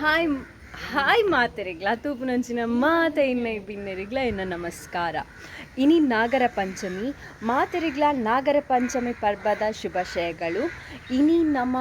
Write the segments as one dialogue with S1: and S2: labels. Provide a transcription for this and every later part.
S1: Hi hi ಮಾತೆರೆಗ್ಲ ತೂಪುನಂಚಿನ ಮಾತ ಇನ್ನ ಬಿನ್ನೆರೆಗ್ಲ ಎನ್ನ ನಮಸ್ಕಾರ. ಇನಿ ನಾಗರ ಪಂಚಮಿ. ಮಾತೆರೆಗ್ಲ ನಾಗರ ಪಂಚಮಿ ಪರ್ಬದ ಶುಭಾಶಯಗಳು. ಇನಿ ನಮ್ಮ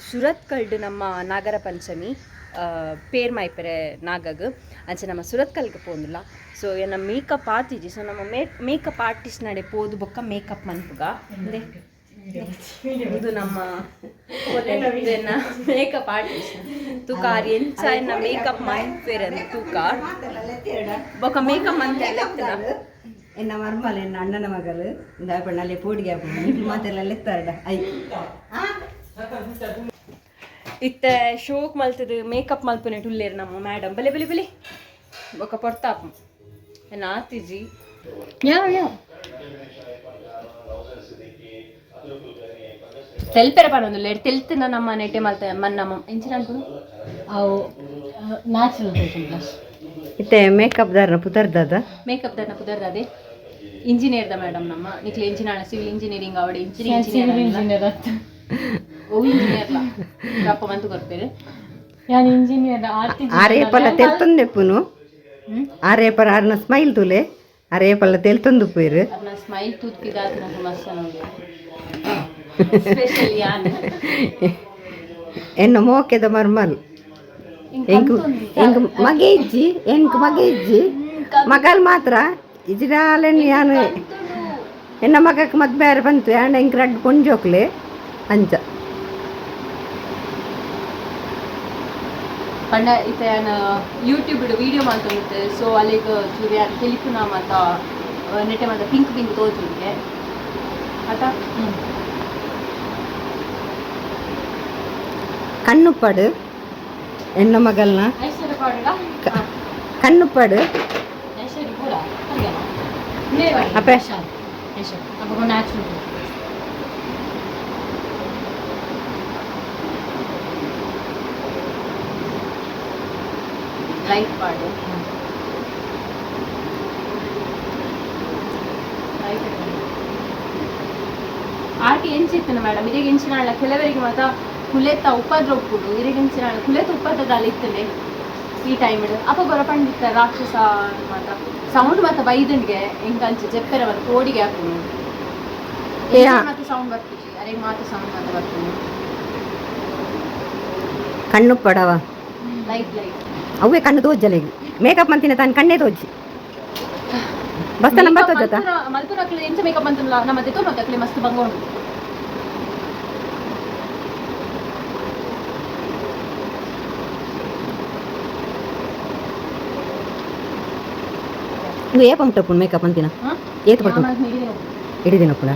S1: ಸುರತ್ಕಲ್ಡ್ ನಮ್ಮ ನಾಗರ ಪಂಚಮಿ ಪೇರ್ ಮೈಪೆರೆ ನಾಗಗ್ ಅಂಚ ನಮ್ಮ ಸುರತ್ಕಲ್ಗೆ ಪೋಂದುಲ್ಲ. ಸೊ ಎನ್ನ ಮೇಕಪ್ ಆತಿಜಿ. ಸೊ ನಮ್ಮ ಮೇಕಪ್ ಆರ್ಟಿಸ್ಟ್ ನಡೆ ಪೋದು ಬೊಕ್ಕ ಮೇಕಪ್ ಮನ್ಪುಗ. ಇದು ನಮ್ಮ ಮೇಕಪ್ ಆರ್ಟಿಸ್ಟ್ ತೂಕ ಆರ್ ಎಂಚ ಎನ್ನ ಮೇಕಪ್ ಮನ್ಪೆರ್ ತೂಕ ಬೊಕ್ಕ ಮೇಕಪ್ ಮಂತೆ.
S2: ಎನ್ನ ಮರ್ಮಲ್, ಎನ್ನ ಅಣ್ಣನ ಮಗಲು ಇಂದ ಪಣ್ಣಲ್ಲಿ ಪೋಡಿಗೆ ಹಾಪುಂಡು ಮಾತೆಲ್ಲ ಲೆತ್ತಾರಡ I.
S1: ಇತ್ತೆ ಶೋಕ್ ಮಲ್ತದು ಮೇಕಪ್ ಮಲ್ಪುನೆ ಉಲ್ಲೇರು ನಮ್ಮ ಮೇಡಮ್. ಬಲೆ ಬಲೆ ಬಲೆ ಬೊಕ್ಕ ಪೊರ್ತಾಪು ಎನ್ನ ಆತಿಜಿ.
S3: ಯಾವ ಯಾವ?
S1: ತೆಲ್ಪೆರ ಪನೊಂದುಲ್ಲೇರ್ ತೆಲ್ತಿನ ನಮ್ಮ ನೆಟೆ ಮಲ್ತ ಮನ್ನ ಎಂಚಿನ ಅನ್ಪುನು.
S3: ಅವು ನ್ಯಾಚುರಲ್ ತೋಜುಂಡು ಪ್ಲಸ್.
S2: ಇತ್ತೆ ಮೇಕಪ್ ದಾರನ ಪುದರ್ದಾದ?
S1: ಮೇಕಪ್ ದರ್ನ ಪುದರ್ದಾದೆ? Engineer the madam. ನಮ್ಮ ನಿಕ್ಲೆ ಇಂಜಿನಿಯರ್, ಸಿವಿಲ್ ಇಂಜಿನಿಯರಿಂಗ್ ಅವಡೆ.
S3: Civil
S1: engineer.
S3: ಇಂಜಿನಿಯರ್ ಅತ್ತ.
S1: ಓ ಇಂಜಿನಿಯರ್ ಲಾ ಅಪ್ಪ ಮಂತು ಕೊರ್ಪೇರು.
S3: ಯಾನ್ ಇಂಜಿನಿಯರ್ ಆರ್ತಿ.
S2: ಆರೇ ಪಲ್ಲ ತೆಲ್ತೊಂದೆಪ್ಪುನು. ಆರೇ ಪರ ಆರ್ನ ಸ್ಮೈಲ್ ತುಲೆ, ಅರೇ ಪಲ್ಲ ತೆಲ್ತೊಂದು ಪೇರು.
S1: ಅರ್ನ ಸ್ಮೈಲ್ ತೂತ್ಕಿದಾತ್ ನಂಗೆ ಮಸ್ತ್ ನೋಡಿ, ಸ್ಪೆಷಲ್ ಯಾನ್.
S2: ಎನ್ನ ಮೋಕೆದ ಮರ್ಮಲ್. ಎಂಕ್ ಎಂಕ್ ಮಗೆ ಇಜ್ಜಿ, ಎಂಕ್ ಮಗೆ ಇಜ್ಜಿ, ಮಗಲ್ ಮಾತ್ರ. ಇಜಿರಾಲೆನ್ ಯಾನು ಎನ್ನ ಮಗಕ್ಕೆ ಮದ್ವೆ ಆರೆ ಬಂತು ಆಂಡ ಎಂಕ್ ರಡ್ಡ್ ಪೊಂಜೋಕ್ಲೆ ಅಂಚ.
S1: ಪಂಡ ಇತ್ತೆ ಯಾನ್ ಯೂಟ್ಯೂಬ್ ವಿಡಿಯೋ ಮಲ್ತೊಂದಿತ್ತೆ. ಸೊ ಅಲ್ಲಿಗ್ ಚೂರು ಯಾನ್ ತೆಲಿಪುನ ಮಾತ ನೆಟ್ಟೆ ಮಾತ ಪಿಂಕ್ ಪಿಂಕ್ ತೋಜುಂಡೆ ಅತ.
S2: ಕಣ್ಣುಪ್ಪಡು ಎನ್ನ ಮಗಲ್ನ.
S3: ಐಶ್ವರ್ಯ ಪಾಡುಡ.
S2: ಕಣ್ಣುಪ್ಪಡು.
S3: ಐಶ್ವರ್ಯ ಕೂಡ.
S2: ಅಪ್ಪೆ.
S3: ಅಪ್ಪ ನ್ಯಾಚುರಲ್.
S1: ಲೈಟ್ ಪಾಡು, ಲೈಟ್ ಆಟಿ ಎಂಚಿತ್ತನ ಮೇಡಮ್? ಇರೆಗ್ ಎಂಚಿನಾಳ ಕೆಲವರಿಗೆ ಮಾತ ಕುಲೆತ ಉಪದ್ರ ಉಪ್ಪುಡು. ಇರೆಗ್ ಎಂಚಿನಾಳ ಕುಲೆತ ಉಪದ್ರದಲ್ಲಿ ಇತ್ತನೆ ಈ ಟೈಮ್ ಅಪ್ಪ ಗೊರ ಪಂಡಿತ್ತ ರಾಕ್ಷಸ ಮಾತ ಸೌಂಡ್ ಮಾತ ಬೈದಂಡ್ಗೆ ಎಂಕಂಚ ಜೆಪ್ಪೆರ ಮಾತ ಕೋಡಿಗೆ ಹಾಕುನು.
S2: ಏ,
S1: ಮಾತ ಸೌಂಡ್ ಬರ್ತಿಜಿ ಅರೆ, ಮಾತ ಸೌಂಡ್ ಮಾತ ಬರ್ತೀನಿ.
S2: ಕಣ್ಣುಪ್ಪಡವ.
S1: Light light.
S2: ಅವೇ ಕಣ್ಣು ತೋಜಲೆಗ್ ಮೇಕಪ್ ಮಂತಿನ ತಾನು ಕಣ್ಣೇ ತೋಜಿ ಬಸ್ತ ನಂಬರ್ ತೋಜತ.
S1: ಮಲ್ಪುನ ಅಕ್ಲೆ ಎಂಚ ಮೇಕಪ್ ಅಂತಲ್ಲ, ನಮ್ಮ ದೆತ್ತೊಂದು ಅಕ್ಲೆ ಮಸ್ತ್ ಬಂಗ ಉಂಡು.
S2: ಇದು ಏಪ ಉಂಟಪ್ಪು ಮೇಕಪ್ ಅಂತಿನ? ಏತ್ ಪಡ್ತು ಇಡೀ ದಿನ ಕೂಡ?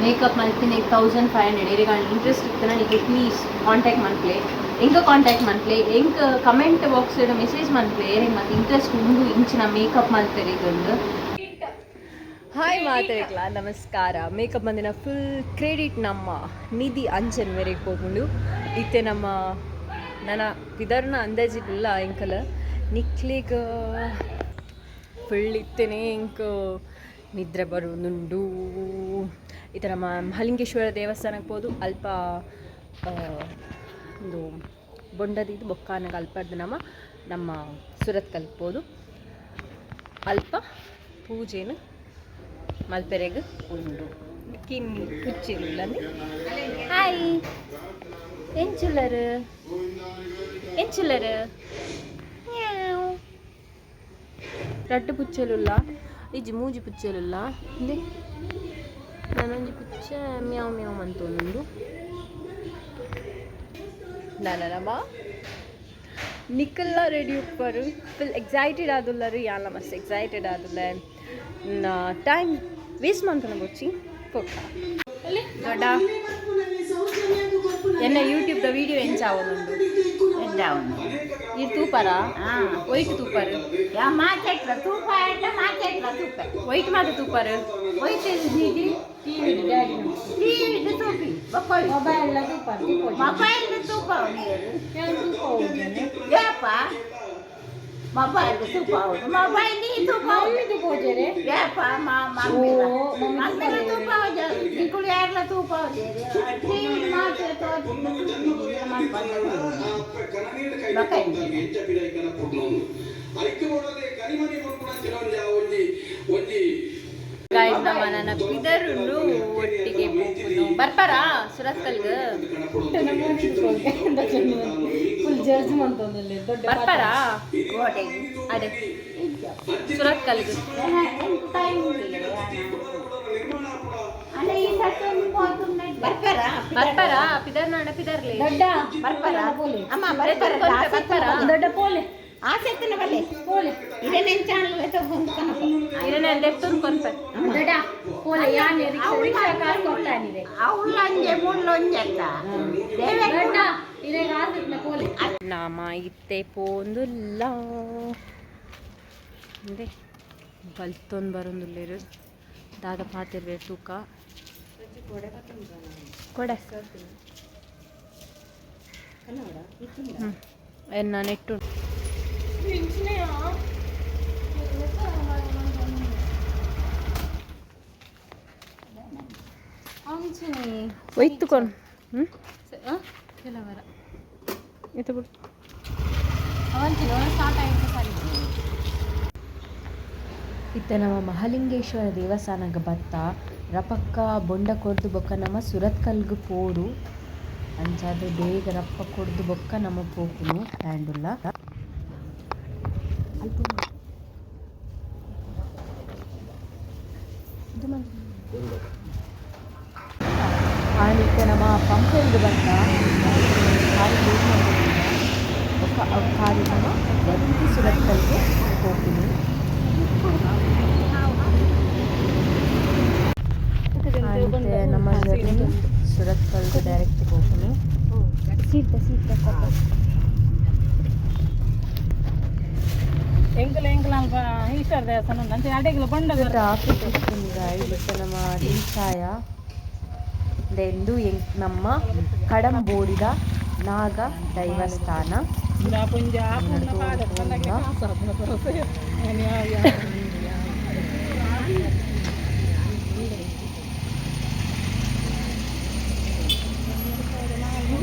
S1: ಮೇಕಪ್ ಮಲ್ತಿನ 1500. ಇರೆಗ್ ಇಂಟ್ರೆಸ್ಟ್ ಇತ್ತು ನನಗೆ ಪ್ಲೀಸ್ ಕಾಂಟ್ಯಾಕ್ಟ್ ಮನ್ಪ್ಲೆ. ಎಂಕ ಕಾಂಟ್ಯಾಕ್ಟ್ ಮನ್ಪ್ಲೆ, ಎಂಕ್ ಕಮೆಂಟ್ ಬಾಕ್ಸ್ ಮೆಸೇಜ್ ಮನ್ಪ್ಲೆ ಏರೆಗ್ ಮತ್ತೆ ಇಂಟ್ರೆಸ್ಟ್ ಉಂಡು ಇಂಚಿನ ಮೇಕಪ್ ಮಲ್ಪೆರೆ ಒಂದು. ಹಾಯ್ ಮಾತೆರೆಗ್ಲ ನಮಸ್ಕಾರ. ಮೇಕಪ್ ಮಂದಿನ ಫುಲ್ ಕ್ರೆಡಿಟ್ ನಮ್ಮ ನಿಧಿ ಅಂಚನ್ ಮೇರೆಗೆ ಪೋಪುಂಡು. ಇತ್ತೆ ನಮ್ಮ ನನ್ನ ಪಿದರ್ನ ಅಂದಾಜಿಲ್ಲ ಎಂಕಲ ನಿಕ್ಲಿಗ್ ಫುಲ್ ಇತ್ತೇನೆ ಎಂಕ್ ನಿದ್ರೆ ಬರುವುದುಂಡು. ಈ ನಮ್ಮ ಮಹಾಲಿಂಗೇಶ್ವರ ದೇವಸ್ಥಾನಕ್ಕೆ ಪೋದು ಅಲ್ಪ ಒಂದು ಬೊಂಡದಿದ್ದು ಬೊಕ್ಕಾನಗ ಅಲ್ಪರ್ದು ನಮ್ಮ ನಮ್ಮ ಸುರತ್ ಪೋದು ಅಲ್ಪ ಪೂಜೆನು ಮಲ್ಪೆರೆಗ್ ಉಂಡು. ಕಿನ್ನಿ ಪುಚ್ಚೆಲು. ಹಾಯ್, ಎಂಚುಲ್ಲರು ಎಂಚುಲ್ಲರು? ರಡ್ಡು ಪುಚ್ಚೆಲುಲ್ಲ, ಇಜ್ಜಿ ಮೂಜಿ ಪುಚ್ಚೆಲುಲ್ಲ. ಇಂದೆ ನಾನೊಂಜಿ ಪುಚ್ಚೆ ಮ್ಯಾವ್ ಮ್ಯಾವ್ ಮಂತೊಂದುಂಡು. ನಮ್ಮ ನಿಖಲ್ಲ ರೆಡಿ ಉಪ್ಪರು, ಫುಲ್ ಎಕ್ಸೈಟೆಡ್ ಆದುಲ್ಲರು. ಯಾಲ ಮಸ್ತ್ ಎಕ್ಸೈಟೆಡ್ ಆದುಲ್ಲ. ಟೈಮ್ ವೇಸ್ಟ್ ಮಂತನ ಬೊಚ್ಚಿ ಪೊಕ್ಕ ದೊಡ್ಡ ಎನ್ನ ಯೂಟ್ಯೂಬ್ದ ವಿಡಿಯೋ ಎಂಚ ಆವೊಂದುಂಡು? ಇರ್ ತೂಪರ ವೈಟ್ ತೂಪರ್? ವೈಟ್ ಮಾತ ತೂಪರ್.
S3: ಮೊಬೈಲ್ ತೂಪ.
S4: ಮೊಬೈಲ್ ಮೊಬೈಲ್
S3: ಪೂಜೆರೆ.
S4: ಮಮ್ಮಿಲ ತೂಪ, ನಿಕುಲು ಯಾರ್ಲ ತೂಪ. ಟಿವಿ.
S1: ಗೈಸ್, ನಮ್ಮ ನನ್ನ ಪಿದರುಂಡು ಒಟ್ಟಿಗೆ ಪೋಪುನು. ಬರ್ಪಾರಾ ಸುರತ್ಕಲ್ಗ್?
S3: ಫುಲ್ ಜಡ್ಜ್ ಮಂತೊಂದುಲ್ಲೆ ದೊಡ್ಡ.
S1: ಬರ್ಪಾರಾ? ಅಡೆ ಸುರತ್ಕಲ್ಗ್.
S4: ಬರ್ಪಾರಾ?
S1: ಬರ್ಪಾರಾ ಪಿದರ್ನಾಡ ಪಿದರ್ಲೆ?
S3: ದೊಡ್ಡ.
S4: ಬರ್ಪಾರಾ?
S3: ಪೋಲೆ.
S4: ಅಮ್ಮ, ಬರ್ಪಾರ?
S1: ಬರ್ಪಾರಾ?
S3: ದೊಡ್ಡ ಪೋಲೆ.
S4: ಆಸೆತ್ತನ ಬಲ್ಲೆ.
S3: ಪೋಲೆ.
S4: ಇರೇನೇನು ಚಾನಲ್.
S1: ಇರನೆ ದೆತ್ತೊಂದು ಕೊನ್ಪೆ.
S3: ದೊಡ್ಡ ಪೋಲೆ, ಯಾನ್ ರಿಕ್ಷಾ ರಿಕ್ಷಾ ಕಾಸು ಕೊಡ್ತಾನಿದೆ.
S4: ಅವಳು ಅಂಜೆ ಮುಳ್ಳು ಒಂಜೆ ಅತ್ತ.
S3: ದೊಡ್ಡ, ಇರೆಗ್ ಆಸೆತ್ನ ಪೋಲೆ.
S1: ನಾಮ ಇತ್ತೆ ಪೋಂದುಲ್ಲ ಅಂದೆ ಬಲ್ತೊಂದು ಬರೊಂದುಲ್ಲೆರ್. ದಾದ ಪಾತೆರ್ವೆ ತೂಕ. ಕೊಡೆ ಎನ್ನ ನೆಟ್ಟು. ಒಯ್ತುಕೊನ್ ಹ್ಞೂ.
S3: ಕೆಲವರ.
S1: ಇತ್ತು ಬಿಡು.
S3: ಅವಂಚಿನ ಸ್ಟಾರ್ಟ್ ಆಯ್ತು, ಸರಿ.
S1: ಇತ್ತೆ ನಮ್ಮ ಮಹಾಲಿಂಗೇಶ್ವರ ದೇವಸ್ಥಾನಗ್ ಬತ್ತ. ರಪಕ್ಕ ಬೊಂಡ ಕೊರ್ದು ಬೊಕ್ಕ ನಮ ಸುರತ್ಕಲ್ಗ್ ಪೋಡು. ಅಂಚಾದ್ ಬೇಗ ರಪ್ಪ ಕೊರ್ದು ಬೊಕ್ಕ ನಮ ಪೋಪುನು ಪ್ಲ್ಯಾನ್ಡುಲ್ಲ. ಅಲ್ಪ ಆಂಡ್ ಇತ್ತೆ ನಮ ಪಂಪೆಲ್ಗ್ ಬತ್ತ. ಕಾರ್ ವೇಟ್ ಮಂತೊಂದುಲ್ಲ. ಬೊಕ್ಕ ಅವು ಕಾರ್ ನಮ ಡೈರೆಕ್ಟ್ ಸುರತ್ಕಲ್ಗ್ ಪೋಪುನು. ಆಂಡ್ ನಮ್ಮ ಜರ್ನಿ ಸುರತ್ಕಲ್ಗ್ ಡೈರೆಕ್ಟ್ ಪೋಪುನು. ಸೀತ ಸೀತ.
S3: ಎಂಕಲ್ ಎಂಕಲ್ ಅಲ್ಪ ಈಶ್ವರ ದೇವಸ್ಥಾನ ಉಂಟು ಅಂಚೆ ಅಡೆಗ್ಲ ಬೊಂಡ.
S1: ಟ್ರಾಫಿಕ್ ಇಪ್ಪುಂಡು ಗಾಯ್ಸ್. ಬೊಕ್ಕ ನಮ್ಮ ರೀಚ್ ಆಯ. ಎಂದು ನಮ್ಮ ಕಡಂಬೋಡಿದ ನಾಗ ದೈವಸ್ಥಾನ.
S3: ಪುಂಜ ಪುಂಡ ಪಾಡ.
S1: ನಡ್ದು.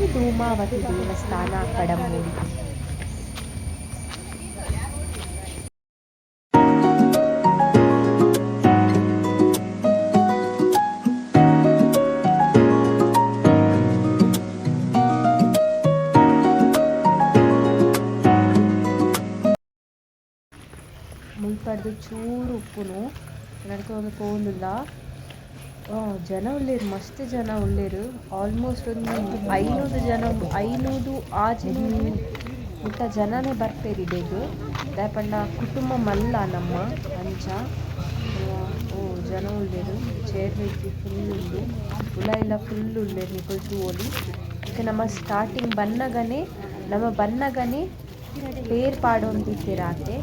S1: ಈ ಧೂಮಾವತಿ ದೇವಸ್ಥಾನ ಕಡಂಬೋಡಿ. ಮುಲ್ಪಡ್ದು ಚೂರು ಉಪ್ಪುನು ನಡ್ತೊಂದು ಪೋವೊಂದುಲ್ಲ. ಜನ ಉಲ್ಲೆರ್, ಮಸ್ತ್ ಜನ ಉಲ್ಲೆರ್. ಆಲ್ಮೋಸ್ಟ್ ಒಂದು 500 ಜನ, 500 ಆಜಿನೂರು ಮುಟ್ಟ ಜನನೇ ಬರ್ಪೆರ್ ಇಡೆಗ್. ದಾಯೆ ಪಂಡ ಕುಟುಂಬ ಮಲ್ಲ ನಮ್ಮ ಅಂಚ. ಓ ಜನ ಉಲ್ಲೆರ್. ಚೇರ್ ಇಜ್ಜಿ, ಫುಲ್ ಉಂಡು. ಉಲಾಯಿಲ ಫುಲ್ ಉಲ್ಲೆರ್, ನಿಕುಲು ತೂವೊಲಿ. ಇತ್ತೆ ನಮ ಸ್ಟಾರ್ಟಿಂಗ್ ಬನ್ನಗನೆ, ನಮ ಬನ್ನಗನೆ ಪೇರ್ ಪಾಡೊಂದಿತ್ತೆರ್ ಆತೆ.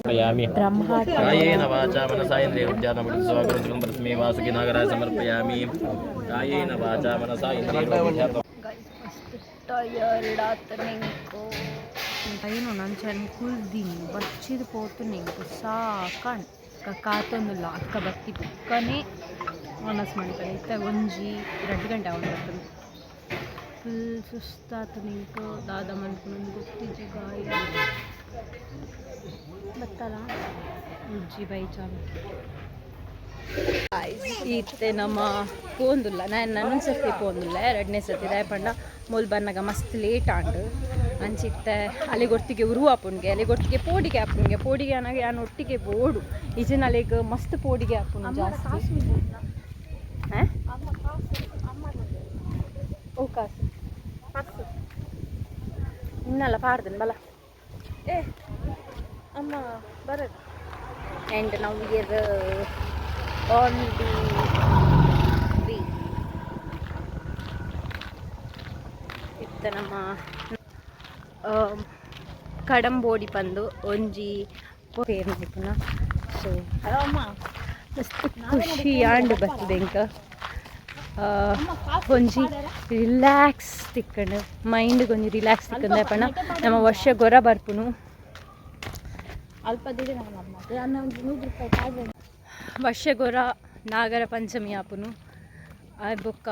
S5: समर्पयामि.
S1: ಬ್ರಹ್ಮ.
S5: कायेन वाचा मनसा इन्द्रियैर्विद्यात्मबुद्धिस्वाकरोति परस्मै वासुकी नागराय समर्पयामि. कायेन वाचा मनसा इन्द्रियैर्विद्यात्म
S1: ಟಯರ್ಡ್ ಆತ ನಿಂಕು. ಏನು ನಂಚನ್ ಕುಲ್ದಿನಿ, ಬಚ್ಚಿದ್ ಪೋತು. ನಿಂಕು ಸಾಕಣ್ ಕಾತೊಂದುಲ್ಲ. ಅಕ್ಕ ಬತ್ತಿ ಬುಕ್ಕನೆ ಒನಸ್ ಮನ್ಪರೆ. ಇತ್ತೆ 1-2 ಗಂಟೆ ಆವೊಂದು ಬರ್ತದೆ. ಫುಲ್ ಸುಸ್ತಾತು ನಿಂಕು. ದಾದ ಮನ್ಪುನಂದ್ ಗೊತ್ತಿಜ್ಜಿ ಗಾಯ್ಸ್. ಬತ್ತಲ ಉಜ್ಜಿ ಬೈ ಚಾನ್ಸ್. ಇತ್ತೆ ನಮ್ಮ ಪೋಂದುಲ್ಲ. ನಾನು ನನ್ನೊಂದು ಸರ್ತಿ ಪೋಂದುಲ್ಲ, ಎರಡನೇ ಸರ್ತಿ. ದಾಯೆ ಪಂಡ ಮೂಲು ಬನ್ನಗ ಮಸ್ತ್ ಲೇಟ್ ಆಂಡ್. ಅಂಚಿತ್ತೆ ಅಲೆಗೊತ್ತಿಗೆ ಉರು ಆಪುನ್ಗೆ, ಅಲೆಗೊತ್ತಿಗೆ ಪೋಡಿಗೆ ಆಪುನ್ಗೆ. ಪೋಡಿಗೆ ಅನಾಗ ಯಾನ್ ಒಟ್ಟಿಗೆ ಬೋಡು ಇಜಿನ ಅಲೆಗ್ ಮಸ್ತ್ ಪೋಡಿಗೆ ಆಪುನು ಜಾಸ್ತಿ. ಹಾ? ಓ ಕಾಸು ಇನ್ನಲ್ಲ ಪಾಡ್ದನ್ ಬಲ. ಏ ಅಮ್ಮ ಬರ. And now we are on the way. ಇತ್ತ ನಮ್ಮ ಕಡಂಬೋಡಿ ಪಂದು ಒಂಜಿ ಪೇರ್ ಮಲ್ಪುನ. ಸೊ
S3: ಅಮ್ಮ.
S1: ಮಸ್ತ್ ಖುಷಿ ಆಂಡ್ ಬರ್ತದೆ ಎಂಕ. ಒಂಜಿ ರಿಲ್ಯಾಕ್ಸ್ ತಿಕ್ಕಂಡು, ಮೈಂಡ್ ಒಂಜಿ ರಿಲ್ಯಾಕ್ಸ್ ತಿಕ್ಕಂಡು ಪಂಡ ನಮ್ಮ ವರ್ಷ ಗೊರ ಬರ್ಪುನು.
S3: ಅಲ್ಪ ₹100 ಕಾಯ್ಬೇಡ.
S1: ವರ್ಷ ಗೊರ ನಾಗರ ಪಂಚಮಿ ಆಪುನು. ಆ ಬೊಕ್ಕ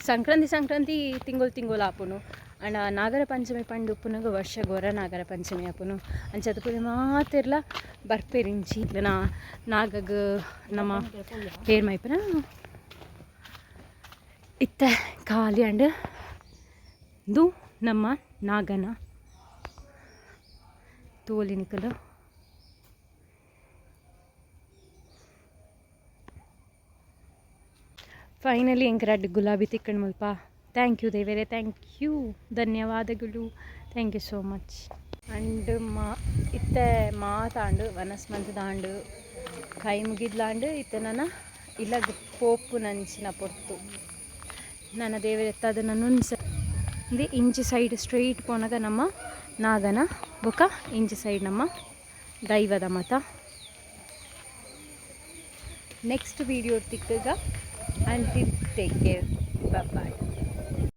S1: ಸಂಕ್ರಾಂತಿ, ಸಂಕ್ರಾಂತಿ ತಿಂಗೊಳು ತಿಂಗೊಳು ಆಪುನು. ಆಂಡ ನಾಗರ ಪಂಚಮಿ ಪಂದ್ ಉಪ್ಪುನಗ ವರ್ಷ ಗೊರ ನಾಗರ ಪಂಚಮಿ ಆಪುನು. ಅಂಚಾದ್ ಪೂರ ಮಾತೆರ್ಲ ಬರ್ಪೆರಿಂಚಿ ನಾ ನಾಗಗ್ ನಮ್ಮ ಪೇರ್ ಮೈಪುನ. ಇತ್ತೆ ಖಾಲಿ ಆಂಡ್. ಇಂದು ನಮ್ಮ ನಾಗನ ತೋಲಿ ನಿಕುಲು. ಫೈನಲಿ ಎಂಕ್ ರಡ್ಡ್ ಗುಲಾಬಿ ತಿಕ್ಕಂಡ್ ಮುಲ್ಪ. Thank you ದೇವೆರೆ, thank you, ಧನ್ಯವಾದಗಳು, thank you so much. And ಮಾ ಇತ್ತೆ ಮಾತಾಂಡ್, ವನಸ್ ಮಂತ್ದಾಂಡ್, ಕೈ ಮುಗಿದ್ಲಾಂಡ್. ಇತ್ತೆ ನನ ಇಲ್ಲಗ್ ಪೋಪುನಂಚಿನ ಪೊರ್ತು. ನನ್ನ ದೇವೆರೆತ್ತದ ನನ್ನೊಂದು ಇಂದು ಇಂಚಿ ಸೈಡ್ ಸ್ಟ್ರೈಟ್ ಪೋನಗ ನಮ್ಮ ನಾಗನ, ಬೊಕ ಇಂಚಿ ಸೈಡ್ ನಮ್ಮ ದೈವದ ಮತ. ನೆಕ್ಸ್ಟ್ ವೀಡಿಯೋ ತಿಕ್ಕಗ. Until, take care, bye.